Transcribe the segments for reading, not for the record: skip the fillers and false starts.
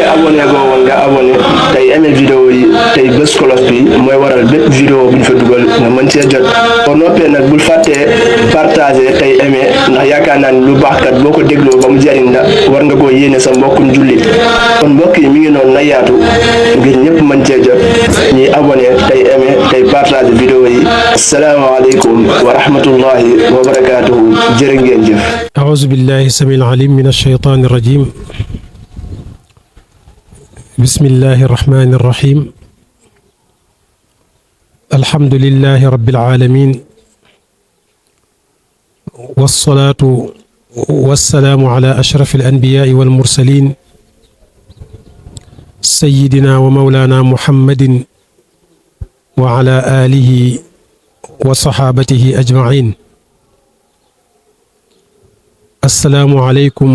abonné goo woon nga abonné tey aimé vidéo yi tey bés cloche bi mooy waral bépp vidéo bu ñu fa dugal nga mën cee jot boo noppee nag bul fàttee partager tey aimé ndax yaakaar naa ni lu baax kat boo ko dégloo ba mu jariñ la war nga koo yéene sa mbokkum jullit kon mbokk yi mi ngi noonu na yaatu ngir ñëpp mën cee jot ñuy abonné tey aimé tey partager vidéo yi asalaamaaleykum wa rahmatullahi wa barakaatuhu jërë ngeen jëf. أعوذ بالله السميع العليم من الشيطان الرجيم بسم الله الرحمن الرحيم الحمد لله رب العالمين والصلاة والسلام على أشرف الأنبياء والمرسلين سيدنا ومولانا محمد وعلى آله وصحابته أجمعين السلام عليكم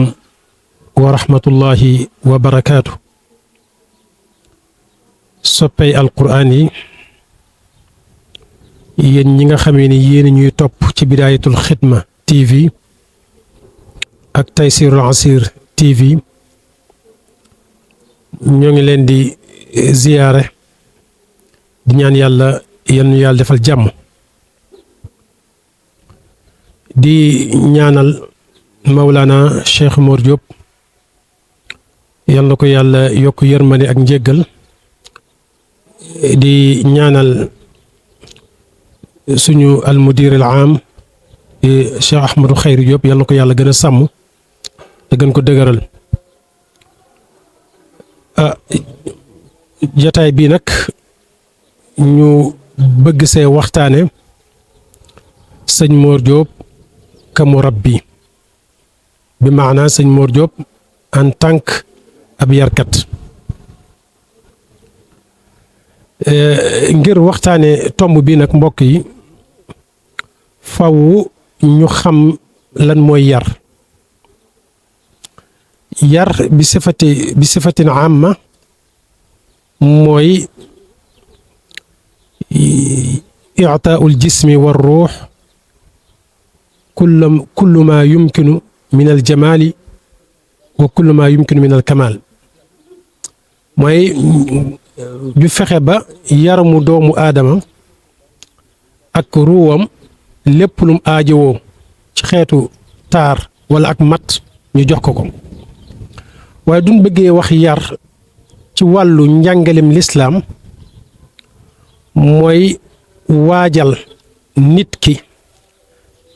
ورحمة الله وبركاته soppey alquraan yi yéen ñi nga xamee ni yéen ñuy topp ci Bidaayatul Xidma TV ak Taysirul Asir TV ñoo ngi leen di ziyaare di ñaan yàlla yal na yàlla defal jàmm di ñaanal Mawlana Cheikh Mor Diop yal na ko yàlla yokk yërmande ak njéggal di ñaanal suñu almudir al aam Cheikh Ahmadou Khayri Diop yal na ko yàlla gën a sàmm te gën ko dëgëral jataay bii nag ñu bëgg see waxtaane sëñ Mor Diop ka murabbi bi maanaa sëñ Mor Diop en tant que ab yarkat ngir waxtaane tomb bi nag mbokk yi faw ñu xam lan mooy yar bi sifatin amma mooy i'taa'u al-jismi wa ruux kullu ma yumkinu min al-jamaali wa kullu ma yumkinu min al-kamaal mooy ñu fexe ba yaramu doomu aadama ak ruuwam lépp lum aajowoo ci xeetu taar wala ak mat ñu jox ko ko waaye duñ bëggee wax yar ci wàllu njàngalem lislaam mooy waajal nit ki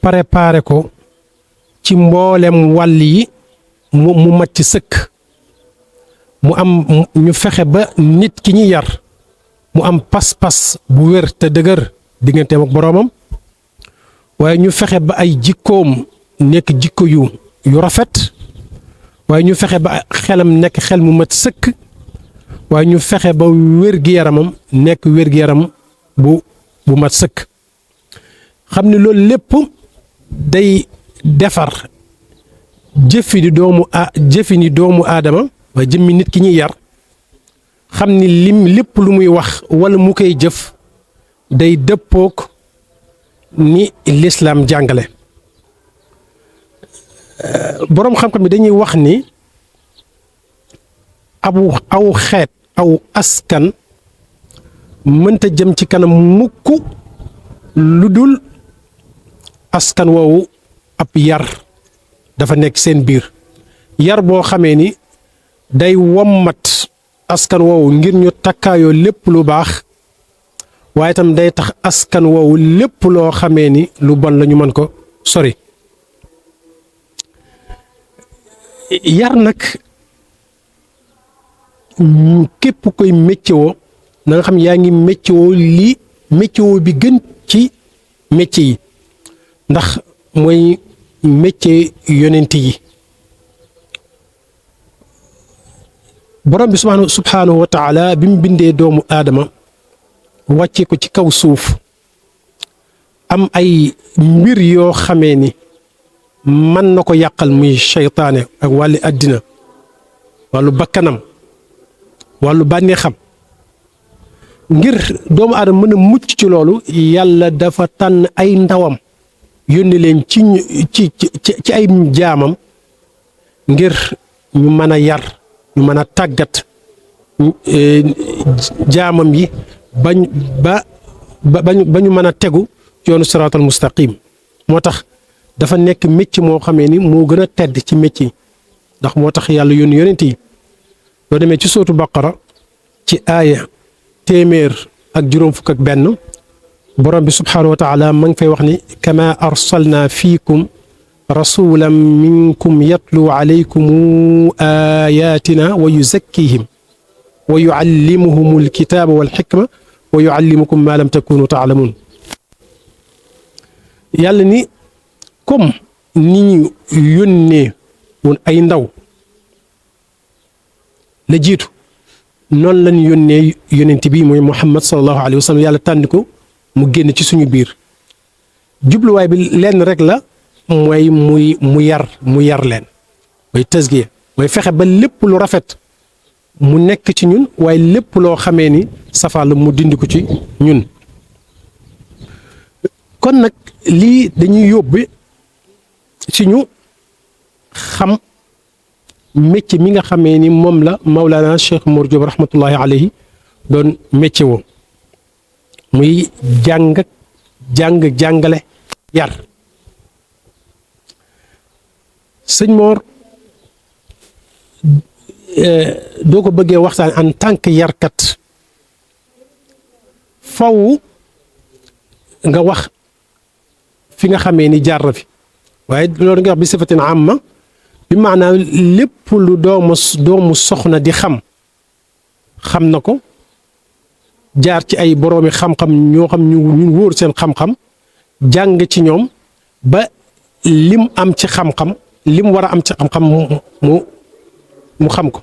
préparé ko ci mboolem wàll yi mu mat ci sëkk mu am ñu fexe ba nit ki ñi yar mu am pas-pas bu wér te dëgër digganteem ak boroomam waaye ñu fexe ba ay jikkoom nekk jikko yu rafet waaye ñu fexe ba xelam nekk xel mu mat sëkk waaye ñu fexe ba wér-gi-yaramam nekk wér-gi-yaram bu mat sëkk xam ne loolu lépp day defar jëfi ni doomu aadama waaye jëmmi nit ki ñuy yar xam ni lépp lu muy wax wala mu koy jëf day dëppook ni lislaam jàngale boroom xam-xam bi dañuy wax ni aw xeet aw askan mënta jëm ci kanam mukk lu dul askan woowu ab yar dafa nekk seen biir yar boo xamee ni day wommat askan woowu ngir ñu takkaayoo lépp lu baax waaye itam day tax askan woowu lépp loo xamee ni lu bon la ñu mën ko sori yar nag képp koy méccewoo na nga xam yaa ngi méccewoo bi gën ci métier yi ndax mooy métier yonent yi borom bi subhaanahu wa taala bi mu bindee doomu aadama wàcce ko ci kaw suuf am ay mbir yoo xamee ni mën na ko yàqal muy seytaane ak wàllu àddina wàllu bakkanam wàllu bànneexam ngir doomu aadama mën a mucc ci loolu yàlla dafa tànn ay ndawam yónni leen ci ay jaamam ngir ñu mën a yar ñu mën a tàggat jaamam yi ba ñu mën a tegu yoonu siraatal mustaqim moo tax dafa nekk métier moo xamee ni moo gën a tedd ci métier ndax moo tax yàlla yónni yonent yi boo demee ci sootu baqara ci aaya 151 borom bi subhaanahu wa taala ma ngi fay wax ni kama arsalna fiikum rasulan minkum yatlu alaykum ayatina wa yuzakkihim wa yuallimuhum alkitaba walxikma wa yuallimukum ma lam takunu taalamun yàlla ni comme ni ñu yónnee woon ay ndaw la jiitu noonu lañ yónnee yonent bi mooy Muhammad sallallahu alayhi wa sallam yàlla tànn ko mu génn ci suñu biir jubluwaay bi lenn rek la mooy mu yar leen mooy tasgiya mooy fexe ba lépp lu rafet mu nekk ci ñun waaye lépp loo xamee ni safaa la mu dindi ko ci ñun kon nag lii dañuy yóbbe ci ñu xam métier mi nga xamee ni moom la Maulana Cheikh Mor Diop rahmatullahi alayhi doon métier woo muy jàngale yar sëñ Mor doo ko bëggee waxtaan en tant que yarkat faw nga wax fi nga xamee ni jaar na fi waaye loolu nga wax bi sifatin amma bi maanaam lépp lu doomu soxna di xam na ko jaar ci ay boroomi xam-xam ñoo xam ñu wóor seen xam-xam jàng ci ñoom ba lim am ci xam-xam lim war a am ci xam-xam mu xam ko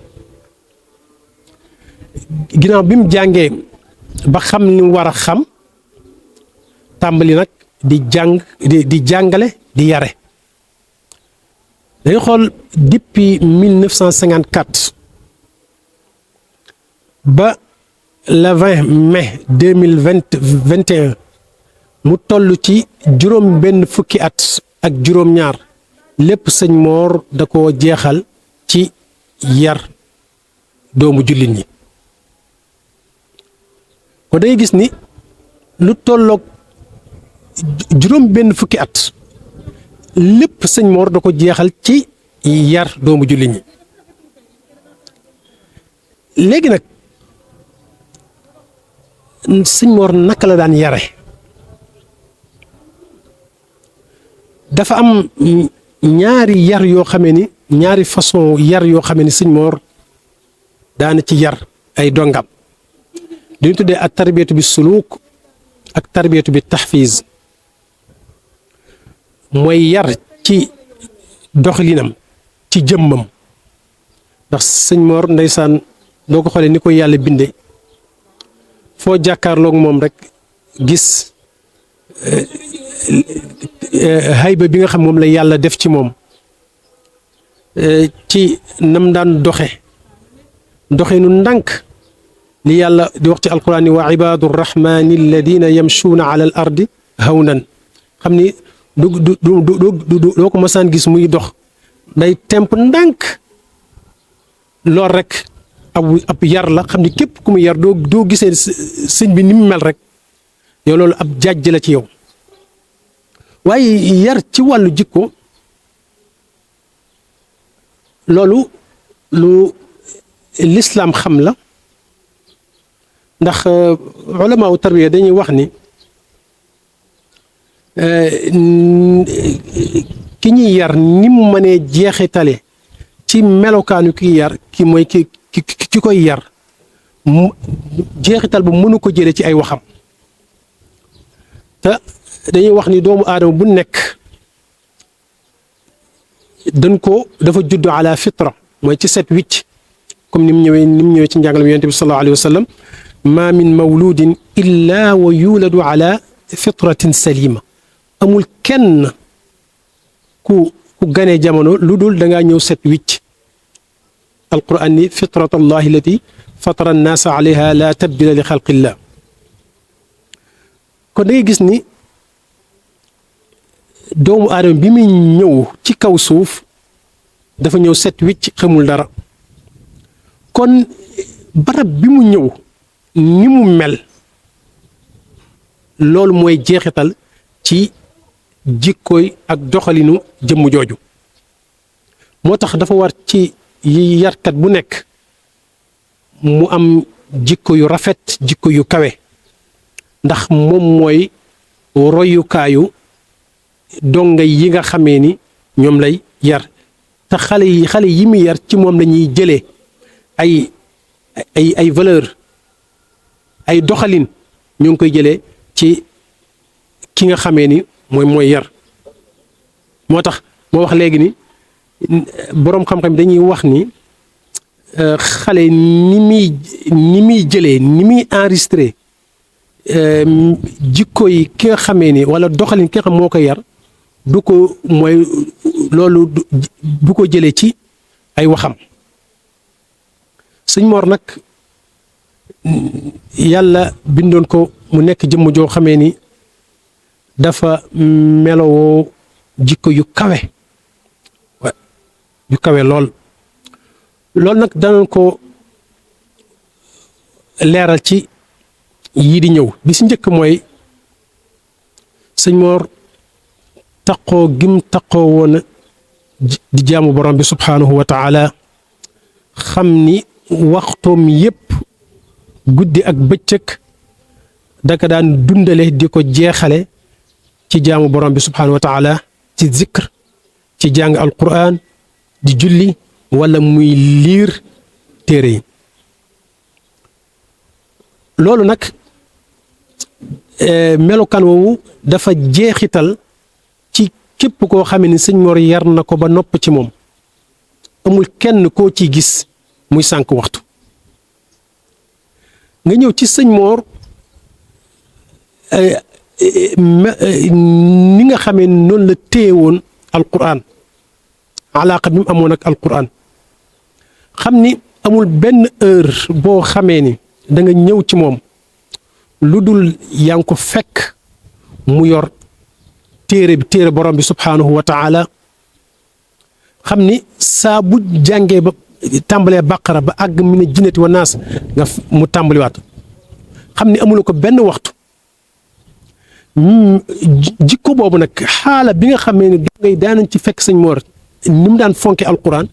ginnaaw bi mu jàngee ba xam li mu war a xam tàmbali nag di jàngale di yare dañuy xool depuis 1954 ba le 20 mai 2021 mu toll ci juróom benn fukki at ak juróom-ñaar lépp sëñ Mor da ko jeexal ci yar doomu jullit ñi ko day gis ni lu tolloog juróom benn fukki at lépp sëñ Mor da ko jeexal ci yar doomu jullit ñi léegi nag sëñ Mor naka la daan yare dafa am ñaari yar yoo xamee ni ñaari façon yar yoo xamee ni sëñ Mor daana ci yar ay dongam li ñu tuddee ak tarbiyatu bi suluk ak tarbiyatu bi tahfiz mooy yar ci doxalinam ci jëmmam ndax sëñ Mor ndeysaan doo ko xoolee ni ko yàlla binde foo jàkkaarloog moom rek gis hayba bi nga xam moom la yàlla def ci moom ci nam daan doxe nu ndànk li yàlla di wax ci alquran ni wa ibaadu rrahmani alladina yamshuuna ala al ardi hawnan xam ni doo ko masaan gis muy dox day temp ndànk lool rek ab yar la xam ni képp ku mu yar doo gisee sëñ bi ni mu mel rek yow loolu ab jàjj la ci yow waaye yar ci wàllu jikko loolu lu lislaam xam la ndax ulama u tarbiya dañuy wax ni ki ñuy yar ni mu mënee jeexitale ci melokaanu ki yar ki mooy ki koy yar jeexital bu mënu ko jëlee ci ay waxam te dañuy wax ni doomu aadama bu nekk dafa judd ala fitra mooy ci set wicc comme ni mu ñëwee ci njàngalam yonent bi sallallahu alayhi wa sallam ma min mawludin illa wa yuladu ala fitratin salima amul kenn ku ganee jamono lu dul da ngaa ñëw set wicc alquran ni fitratallahi allati fatara annaasa alayha la tabdila li xalqillah kon da ngay gis ni doomu aadama bi muy ñëw ci kaw suuf dafa ñëw set wicc xamul dara kon barab bi mu ñëw ni mu mel loolu mooy jeexital ci jikkooy ak doxalinu jëmm jooju moo tax dafa war ci yarkat bu nekk mu am jikko yu rafet jikko yu kawe ndax moom mooy royukaayu donga yi nga xamee ni ñoom lay yar te xale yi muy yar ci moom lañuy jëlee ay valeur ay doxalin ñu ngi koy jëlee ci ki nga xamee ni mooy yar moo tax moo wax léegi ni boroom xam-xam dañuy wax ni xale ni muy jëlee ni muy enregistré jikko yi ki nga xamee ni walla doxalin ki nga xam moo ko yar du ko mooy loolu du ko jëlee ci ay waxam sëñ Mor nag yàlla bindoon ko mu nekk jëmm joo xamee ni dafa melowoo jikko yu kawe lool loolu nag danañ ko leeral ci yii di ñëw bi si njëkk mooy sëñ Mor taqoo gim taqoo woon di jaamu borom bi subhaanahu wa taala xam ni waxtoom yépp guddi ak bëccëg daka daan dundale di ko jeexale ci jaamu borom bi subhaanahu wa taala ci zikr ci jàng alquran di julli wala muy liir téere yi loolu nag melokaan woowu dafa jeexital ci képp koo xamee ni sëñ Mor yar na ko ba nopp ci moom amul kenn koo ciy gis muy sànq waxtu nga ñëw ci sëñ Mor ni nga xamee noonu la téye woon alquran alaaqa bi mu amoon ak alquran xam ni amul benn heure boo xamee ni da nga ñëw ci moom lu dul yaa ngi ko fekk mu yor téere borom bi subhaanahu wa taala xam ni saa bu jàngee ba tàmbalee bàqara ba àgg mina jinnati wa naas nga mu tàmbaliwaat xam ni amula ko benn waxtu jikko boobu nag xaala bi nga xamee ni ngay daanañ ci fekk sëñ Mor ni mu daan fonke alquran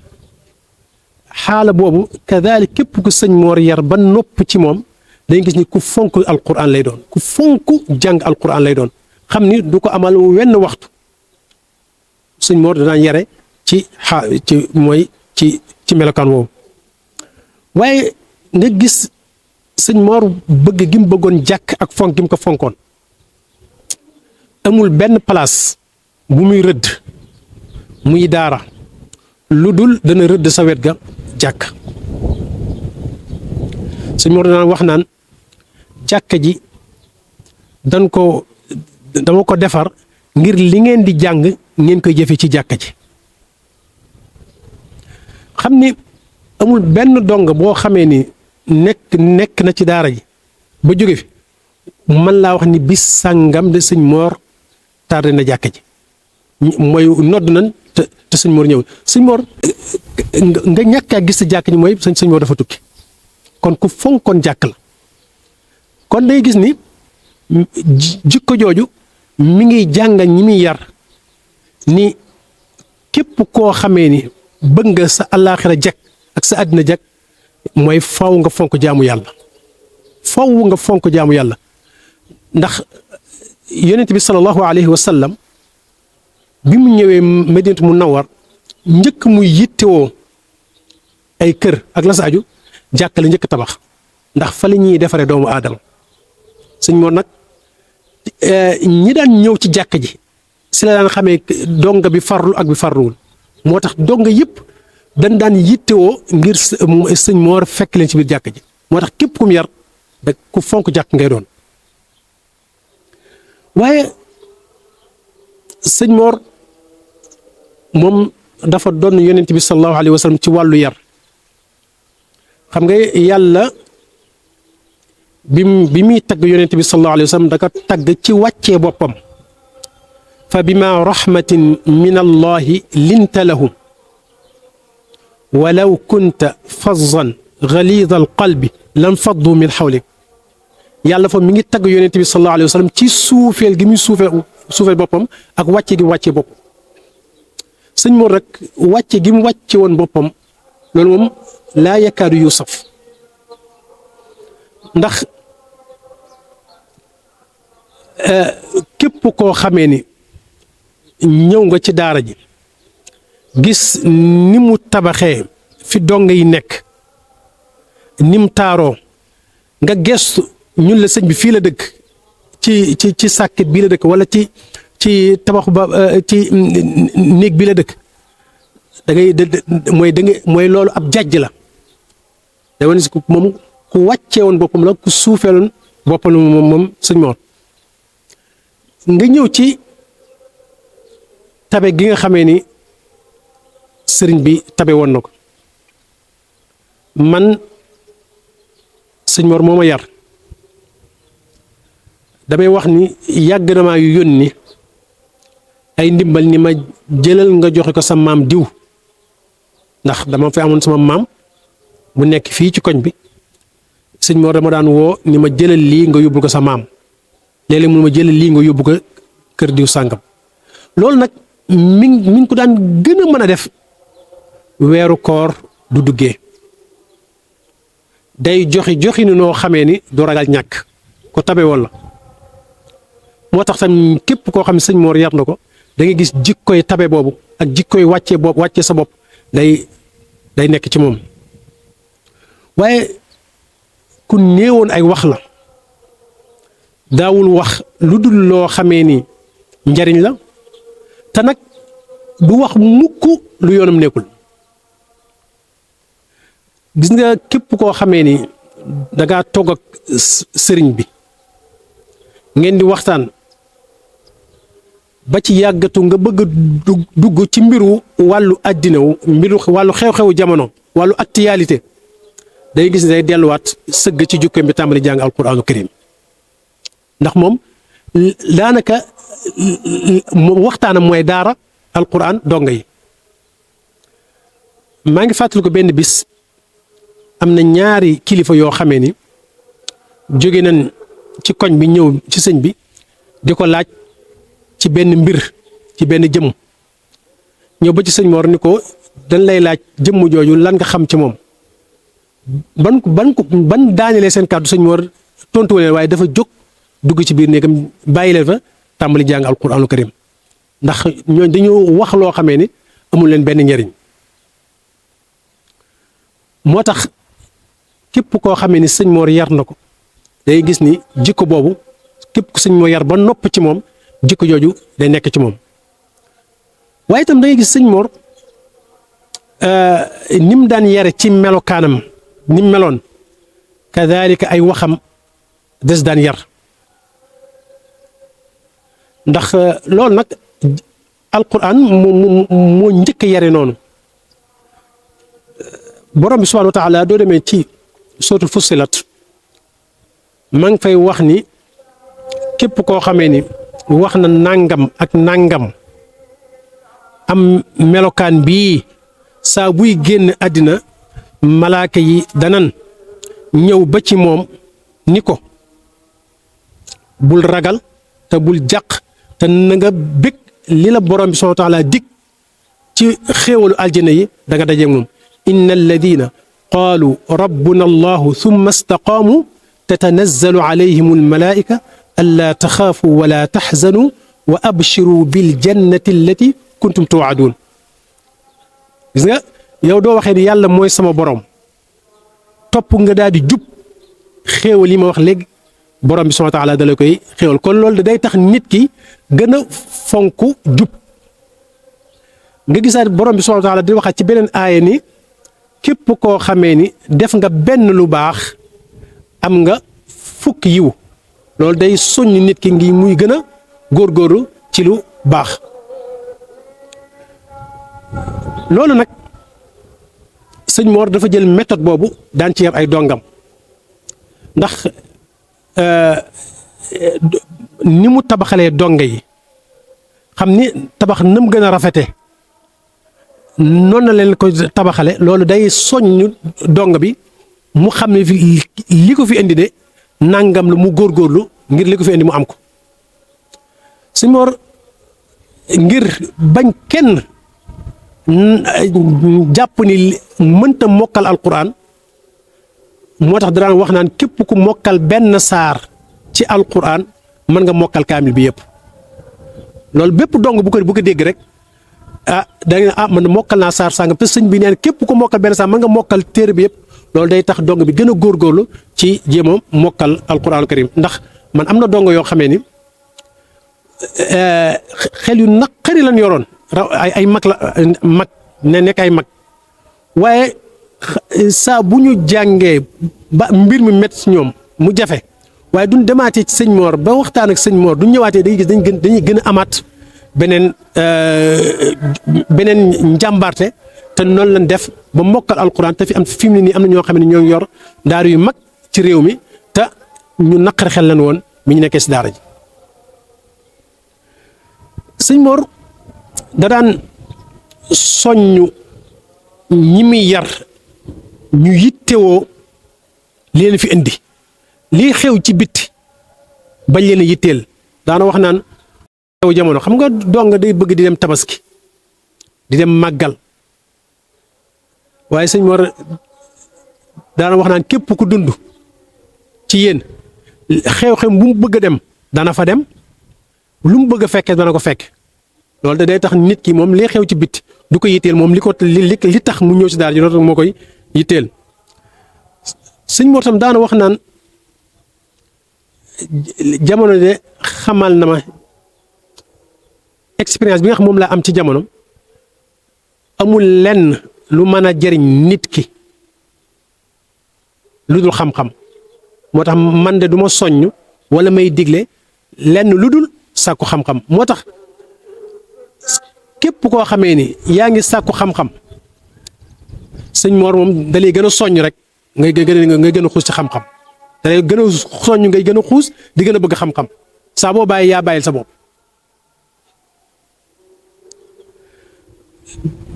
xaala boobu kadalik képp ku sëñ Mor yar ba nopp ci moom dañu gis ni ku fonk alquran lay doon ku fonk jàng alquran lay doon xam ni du ko amal wenn waxtu sëñ Mor danaan yare ci ci melokaan woowu waaye nga gis sëñ Mor bëgg gi mu bëggoon jàkk ak fonk gi mu ko fonkoon amul benn place bu muy rëdd muy daara lu dul dana rëdd sa wet ga jàkk sëñ Mor danaan wax naan jàkka ji dama ko defar ngir li ngeen di jàng ngeen koy jëfe ci jàkka ji xam ni amul benn dong boo xamee ni nekk na ci daara ji ba jóge fi man laa wax ni bis sàngam de sëñ Mor tardé na jàkka ji mooy nodd nañ te sëñ Mor ñëw sëñ Mor nga ñàkk a gis sa jàkka ji mooy sëñ Mor dafa tukki kon ku fonkoon jàkk la kon day gis ni jikko jooju mi ngi jàngal ñi muy yar ni képp koo xamee ni bëgg nga sa àllaaxira jag ak sa àddina jag mooy faw nga fonk jaamu yàlla faw nga fonk jaamu yàlla ndax yonent bi sallallahu alayhi wa sallam bi mu ñëwee Madinatu Munawwar njëkk muy yittewoo ay kër ak la sa aju jàkkale njëkk tabax ndax fa la ñuy defaree doomu aadama sëñ Mor nag ñi daan ñëw ci jàkk ji si la daan xamee donga bi farlu ak bi farluwul moo tax donga yëpp dañ daan yittewoo ngir sëñ Mor fekk leen ci biir jàkk ji moo tax képp kum yar da ku fonk jàkk ngay doon waaye sëñ Mor moom dafa doon yonent bi sallallahu alayhi wa sallam ci wàllu yar xam nga yàlla bi muy tagg yonent bi sallallahu alayhi wa sallam da ko tagg ci wàccee boppam fa bima rahmatin min allahi linta lahum walaw kunta fazzan ghalida alqalbi lan faddu min hawlik yàlla fa mi ngi tagg yonent bi sallallahu alayhi wa sallam ci suufeel gi muy suufeel boppam ak wàcce gi mu wàcce boppam sëñ Mor rek wàcce gi mu wàcce woon boppam loolu moom laa yakaadu yusaf ndax képp koo xamee ni ñëw nga ci daara ji gis ni mu tabaxee fi dong yi nekk ni mu taaroo nga gestu ñun la sëñ bi fii la dëkk ci sàkkit bii la dëkk wala ci tabax ba ci néeg bi la dëkk mooy loolu ab jàjj la da wane si moom ku wàccee woon boppam la ku suufeeloon boppam la moom sëñ Mor nga ñëw ci tabe gi nga xamee ni sëriñ bi tabe woon na ko man sëñ Mor moo ma yar damay wax ni yàgg na maa yu yónni ay ndimbal ni ma jëlal nga joxe ko sa maam diw ndax dama fi amoon sama maam bu nekk fii ci koñ bi sëñ Mor dama daan woo ni ma jëlal lii nga yóbbul ko sa maam léeg-léeg mu ma jëlal lii nga yóbbu ko kër diw sàngam loolu nag mi ngi ko daan gën a mën a def weeru koor du duggee day joxi ni noo xamee ni du ragal ñàkk ko tabe woon la moo tax tam képp koo xam ne sëñ Mor yar na ko da ngay gis jikkoy tabe boobu ak jikkoy wàccee sa bopp day nekk ci moom waaye ku néewoon ay wax la daawul wax lu dul loo xamee ni njariñ la te nag du wax mukk lu yoonam nekkul gis nga képp koo xamee ni dangaa togg ak sëriñ bi ngeen di waxtaan ba ci yàggatu nga bëgg a dugg ci mbiru wàllu àddina wàllu xew-xewu jamono wàllu actualité day gis ne day delluwaat sëgg ci jukkeem bi tàmbali jàng alquraanu karim ndax moom daanaka waxtaanam mooy daara alquran donga yi maa ngi fàttali ko benn bis am na ñaari kilifa yoo xamee ni jóge nañ ci koñ bi ñëw ci sëñ bi di ko laaj ci benn mbir ci benn jëmm ñëw ba ci sëñ Mor ni ko dañ lay laaj jëmm jooju lan nga xam ci moom ban daanelee seen kàddu sëñ Mor tontu leen waaye dafa jóg dugg ci biir néegam bàyyi leen fa tàmbali jàng alquraanu karim ndax ñooñ dañoo wax loo xamee ni amul leen benn njariñ moo tax képp koo xamee ni sëñ Mor yar na ko day gis ni jikko boobu képp ku sëñ Mor yar ba nopp ci moom jikko jooju day nekk ci moom waaye itam da ngay gis sëñ Mor ni mu daan yare ci melokaanam ni mu meloon kadaalika ay waxam des daan yar ndax loolu nag alquran moo njëkk a yare noonu borom bi subhaanahu wa taala doo demee ci sootul fussilat maa ngi fay wax ni képp koo xamee ni wax na nangam ak nangam am melokaan bii saa buy génn àddina malaaka yi danan ñëw ba ci moom ni ko bul ragal te bul jàq te na nga bég li la borom bi subhaanahu wa taala dig ci xéewalu aljana yi da nga dajeeg moom inna alladina qaalu rabbuna allahu thumma istaqaamu tatanazzalu alayhim almalaika allaa taxaafu wala taxzanu wa abshiru bil jannati allati kuntum tuwaaduun gis nga yow doo waxee ni yàlla mooy sama borom topp nga daal di jub xéewal yi ma wax léegi borom bi subhaanahu wa taala da la koy xéewal kon loolu day tax nit ki gën a fonk jub nga gisaat borom bi subhaanahu wa taala di waxaat ci beneen aaya ni képp koo xamee ni def nga benn lu baax am nga fukk yiw loolu day soññ nit ki ngi muy gën a góorgóorlu ci lu baax loolu nag sëñ Mor dafa jël méthode boobu daan ci yar ay dongam ndax ni mu tabaxalee donga yi xam ni tabax nam gën a rafete noonu na leen ko tabaxale loolu day soññ dong bi mu xam ne li ko fi indi de nangam la mu góorgóorlu ngir li ko fi indi mu am ko Sëñ Mor ngir bañ kenn jàpp ni mënta mokkal alquran moo tax daan wax naan képp ku mokkal benn saar ci alquran mën nga mokkal kaamil bi yëpp loolu bépp dong bu ko dégg rek da nga man mokkal naa saar sàngam te sëñ bi neen képp ku mokkal benn saar mën nga mokkal téere bi yëpp loolu day tax dong bi gën a góorgóorlu ci jéemoom mokkal alquranul karim ndax man am na dong yoo xamee ni xel yu naqari lañ yoroon ay mag la mag ne nekk ay mag waaye saa bu ñu jàngee ba mbir mi métti ci ñoom mu jafe waaye duñ demaatee ci sëñ Mor ba waxtaan ak sëñ Mor duñ ñëwaatee dañuy gis dañuy gën a amaat beneen njàmbarte te noonu lañ def ba mokkal alquran te fi mu ne nii am na ñoo xam ne ñoo ngi yor daara yu mag ci réew mi te ñu naqari xel lañ woon mi ñu nekkee si daara ji sëñ Mor da daan soññu ñi muy yar ñu yittewoo leen fi indi lii xew ci bitti bañ leen a yitteel daana wax naan xew jamono xam nga dong day bëgg di dem tabaski di dem màggal waaye sëñ Mor daana wax naan képp ku dund ci yéen xew-xew bu mu bëgg a dem dana fa dem lu mu bëgg a fekkee dana ko fekk loolu da day tax nit ki moom li xew ci bitti du ko yitteel moom li tax mu ñëw si daara ji loolu moo koy yitteel sëñ Mor tam daana wax naan jamono de xamal na ma expérience bi nga xam moom laa am ci jamono amul lenn lu mën a jëriñ nit ki lu dul xam-xam moo tax man de du ma soññ wala may digle lenn lu dul sàkku xam-xam moo tax képp koo xamee ni yaa ngi sàkku xam-xam sëñ Mor moom da lay gën a soññ rek ngay gën a xuus ci xam-xam da lay gën a soññ ngay gën a xuus di gën a bëgg xam-xam saa boo bàyyi yaa bàyyil sa bopp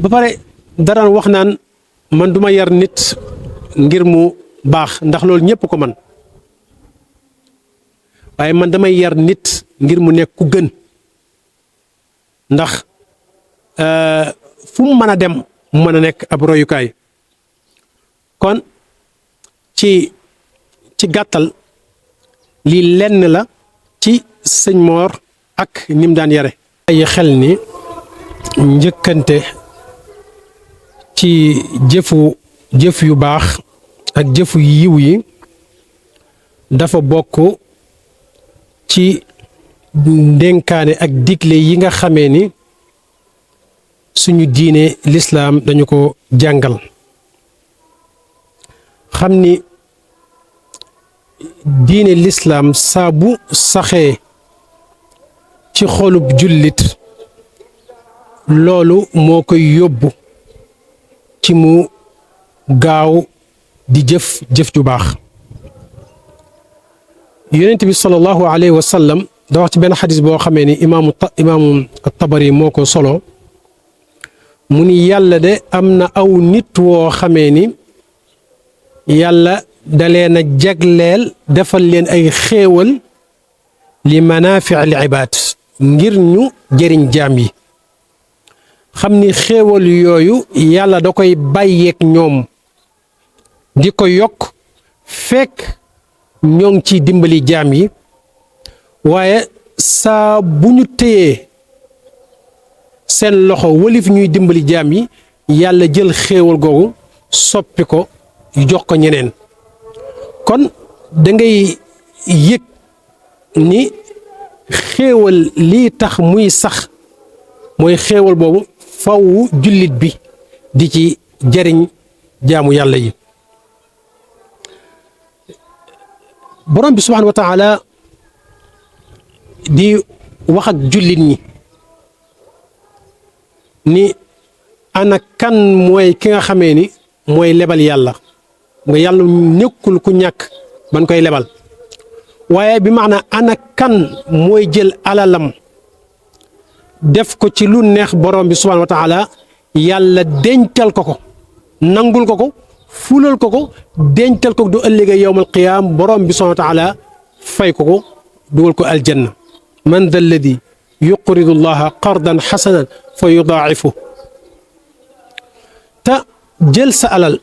ba pare daraan wax naan man duma yar nit ngir mu baax ndax loolu ñëpp ko man waaye man damay yar nit ngir mu nekk ku gën ndax fu mu mën a dem mu mën a nekk ab royukaay kon ci gàttal lii lenn la ci sëñ Mor ak ni mu daan yare ay xel ni njëkkante ci jëf yu baax ak jëfu yiw yi dafa bokk ci ndénkaane ak digle yi nga xamee ni suñu diine lislaam dañu ko jàngal xam ni diine lislaam saa bu saxee ci xolub jullit loolu moo koy yóbbu ci mu gaaw di jëf ju baax yonent bi sallallahu alayhi wa sallam da wax ci benn xadis boo xamee ni imaamu Tabari moo ko solo mu ni yàlla de am na aw nit woo xamee ni yàlla da leen a jagleel defal leen ay xéewal li manaafi al ibaad ngir ñu jëriñ jaam yi xam ni xéewal yooyu yàlla da koy bàyyeek ñoom di ko yokk fekk ñoo ngi ciy dimbali jaam yi waaye saa bu ñu téyee seen loxo walif ñuy dimbali jaam yi yàlla jël xéewal googu soppi ko jox ko ñeneen kon da ngay yëg ni xéewal lii tax muy sax mooy xéewal boobu faw jullit bi di ci jariñ jaamu yàlla yi borom bi subhaanahu wa taala di wax ak jullit ñi ni ana kan mooy ki nga xamee ni mooy lebal yàlla nga yàlla nekkul ku ñàkk ban koy lebal waaye bi maanaam ana kan mooy jël alalam def ko ci lu neex borom bi subhanahu wa taala yàlla dencal ko nangul ko fulal ko dencal ko du ëllëgee yawmal qiyaam borom bi subhanahu wa taala fay ko dugal ko aljanna man dha alladi yuqridu llaha qardan xasanan fa yudaa'ifu te jël sa alal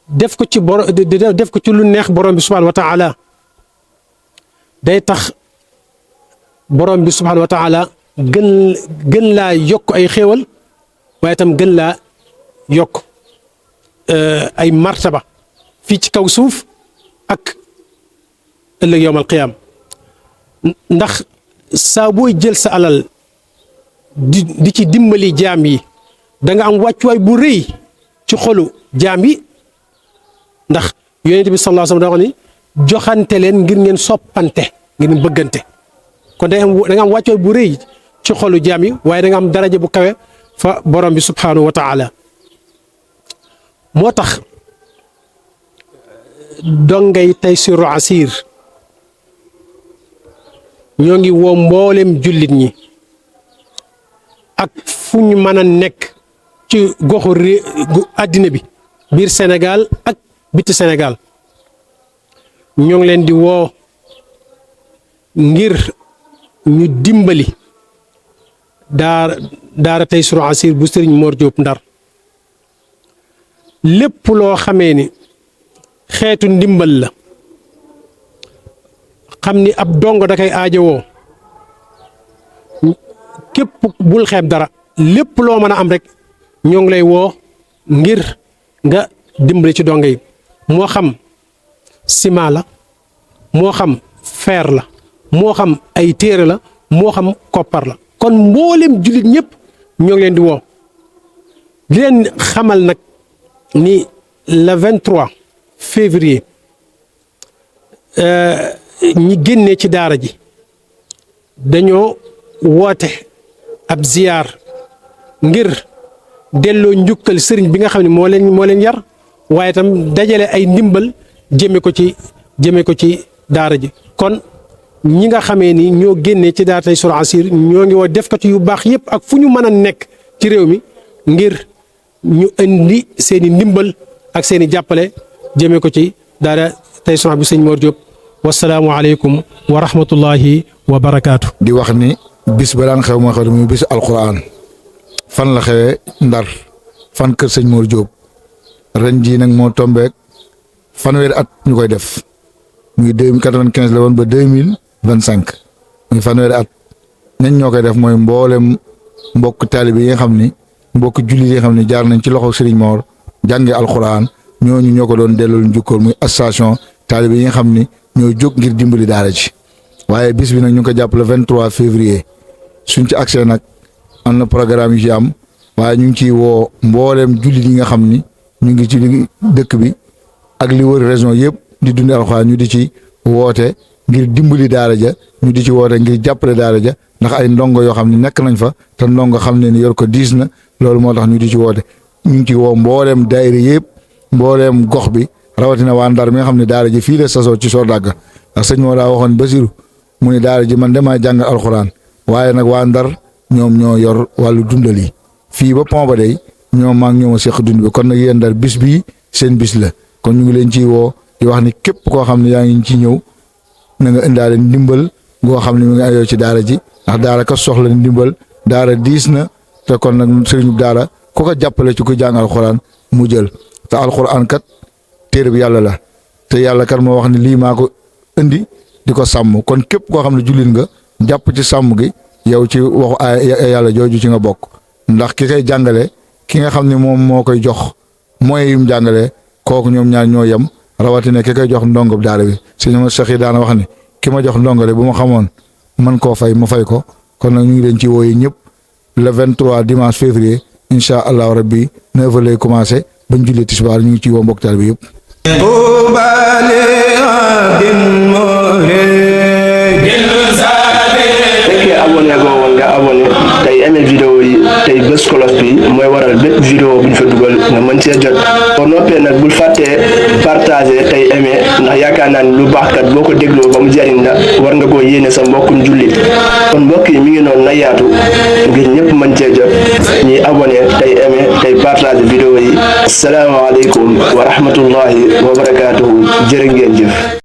def ko ci lu neex borom bi subhanahu wa taala day tax borom bi subhanahu wa taala gën laa yokk ay xéewal waaye itam gën laa yokk ay martaba fii ci kaw suuf ak ëllëg yawmal qiyaam ndax saa booy jël sa alal di ci dimbali jaam yi da nga am wàccuwaay bu rëy ci xolu jaam yi ndax yonent bi sallallahu alayhi wa sallam da wax ni joxante leen ngir ngeen soppante ngeen bëggante kon da nga am wàccuwaay bu rëy ci xolu jaam yi waaye da nga am daraja bu kawe fa borom bi subhanahu wa taala moo tax dongay Taysiroul Assir ñoo ngi woo mboolem jullit ñi ak fu ñu mën a nekk ci goxu àddina bi biir Sénégal ak biti Sénégal ñoo ngi leen di woo ngir ñu dimbali daara Taysiroul Assir bu Serigne Mor Diop Ndar lépp loo xamee ni xeetu ndimbal la xam ni ab dongo da koy aajowoo képp bul xeeb dara lépp loo mën a am rek ñoo ngi lay woo ngir nga dimbali ci dongo yi moo xam ciment la moo xam fer la moo xam ay téere la moo xam koppar la kon mboolem jullit ñëpp ñoo ngi leen di woo di leen xamal nag ni le 23 février ñi génnee ci daara ji dañoo woote ab ziyaar ngir delloo njukkal sëriñ bi nga xam ne moo leen yar waaye itam dajale ay ndimbal jëme ko ci daara ji kon ñi nga xamee ni ñoo génnee ci daara Taysiroul Assir ñoo ngi woo defkati yu baax yëpp ak fu ñu mën a nekk ci réew mi ngir ñu indi seeni ndimbal ak seeni jàppale jëme ko ci daara Taysiroul bi sëñ Mor Diop wasalaamu aleykum wa rahmatullahi wa barakaatu. di wax ni bis ba daan xew moo xew muy bisu alquran fan la xewee Ndar fan kër sëñ Mor Diop ren jii nag moo tombeek fanweeri at ñu koy def muy 1995 la woon ba 2025 muy fanweeri at ñañ ñoo koy def mooy mboolem mbokk taalibe yi nga xam ni mbokk jullit yi nga xam ni jaar nañ ci loxo Serigne Mor jànge alquran ñooñu ñoo ko doon delloo njukkal muy association taalibe yi nga xam ni ñoo jóg ngir dimbali daara ji waaye bis bi nag ñu ngi ko jàpp le 23 février suñ ci accès nag am na programme yu ci am waaye ñu ngi ciy woo mbooleem jullit yi nga xam ni ñu ngi ci dëkk bi ak li wër région yëpp di dundi alxuraan ñu di ci woote ngir dimbali daara ja ñu di ci woote ngir jàppale daara ja ndax ay ndongo yoo xam ne nekk nañ fa te ndongo xam ne ni yor ko diis na loolu moo tax ñu di ci woote ñu ngi ci woo mbooleem daayira yëpp mbooleem gox bi rawatina waa Ndar mi nga xam ne daara ji fii la sasoo ci Sordaga ndax sëñ moo daa waxoon Basiru mu ne daara ji man damaa jàng alxuraan waaye nag waa Ndar ñoom ñoo yor wàllu dundal yi fii ba pont ba day ñoom maa ngi ñoom a seq dund bi kon nag yéen Ndar bis bii seen bis la kon ñu ngi leen ciy woo di wax ni képp koo xam ne yaa ngi ci ñëw na nga indaale ndimbal ngoo xam ne mi ngi ayoo ci daara ji ndax daara ka soxla ndimbal daara diis na te kon nag sëriñu daara ku ko jàppale ci ku jàng alxuraan mu jël te alxuraan kat téere bi yàlla la te yàlla kat moo wax ne lii maa ko indi di ko sàmm kon képp koo xam ne jullit nga jàpp ci sàmm gi yow ci waxu ay yàlla jooju ci nga bokk ndax ki koy jàngale ki nga xam ne moom moo koy jox mooy yum jàngale kooku ñoom ñaar ñoo yem rawatina ki koy jox ndongo daara bi sëñ ma Cheikh yi daana wax ne ki ma jox ndongo de bu ma xamoon man koo fay ma fay ko kon nag ñu ngi leen ci wooyi ñëpp le 23 dimanche février incha allahu rabbi 9h lay commencé bañ jullee tisbaar ñu ngi ci woo mbokk taal bi yëpp. fekkee abonné goo woon nga abonné tey aimé vidéo yi tey bës cloche bi mooy waral bépp vidéo bu ñu fa dugal nga mën cee jot boo noppee nag bul fàttee partager tey aimé ndax ndax yaakaar naa ni lu baax kat boo ko dégloo ba mu jariñ la war nga koo yéene sa mbokkum jullit kon mbokk yi mi ngi noonu na yaatu ngir ñëpp mën cee jot ñuy abonné tey aimé tey partage vidéo yi asalaamaaleykum wa rahmatullahi wa barakaatuhu jërë ngeen jëf